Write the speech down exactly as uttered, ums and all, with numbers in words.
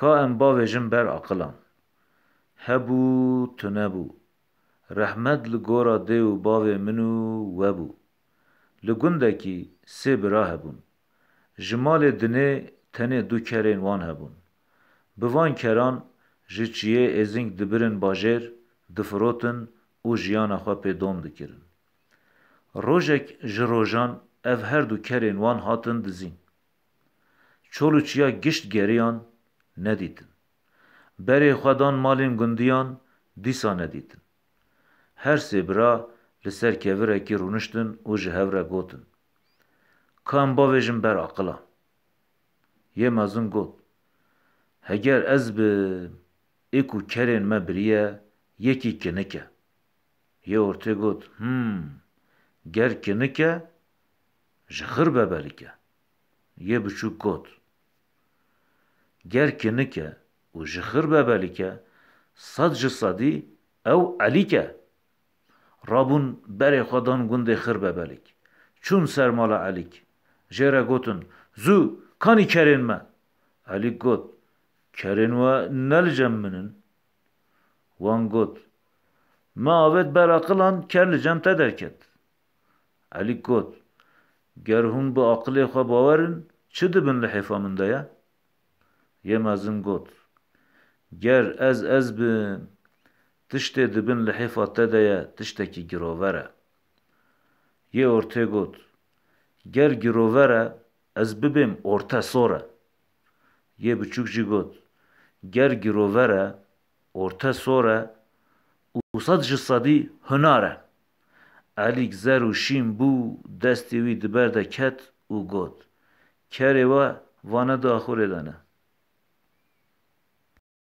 Ka em bavêjin ber aqilan. Hebû, tunebû. Rehmet li gora dê û bavê min û we bû. Li gundekî sê bira hebûn. Ji malê dinê tenê du kerên wan hebûn. Bi van keran ji çiyê êzing dibirin bajêr, difirotin û jiyana xwe pê dom dikirin. Rojek ji rojan ev her du kerên wan hatin dizîn. Çol û çiya gişt geriyan, nedîtin. Berê xwe dan malên gundiyan, dîsa nedîtin. Her sê bira li ser kevirekî rûniştin û ji hev re gotin, Ka em bavêjin ber aqila. Yê mezin got, Heger ez bim, ê ku kerên me biriye, yekî kinik e. Yê ortê got, Him, ger kinik e, ji xir bebelik e. Yê biçûk got, Ger kinik e û ji xir bebelik e, sed ji sedî ew Elîk e. Rabûn berê xwe dan gundê xir bebelik. Çûn ser mala Elîk. Jê re gotin, Zû, kanî kerên me? Elîk got, Kerên we ne li cem min in. Wan got, Me avêt ber aqilan, ker li cem te derket. Elîk got, Ger hûn bi aqilê xwe bawer in, çi dibin lihêfa min de ye? Yê mezin got, Ger ez ez bim, tiştê dibin lihêfa te de ye, tiştekî girover e. Yê ortê got, Ger girover e, ez bibêm orte sor e. Yê biçûk jî got, Ger girover e, orte sor e û sed ji sedî hunar e. Elîk zer û şîn bû, destê wî di ber de ket û got, Kerê we vane di axurê de ne.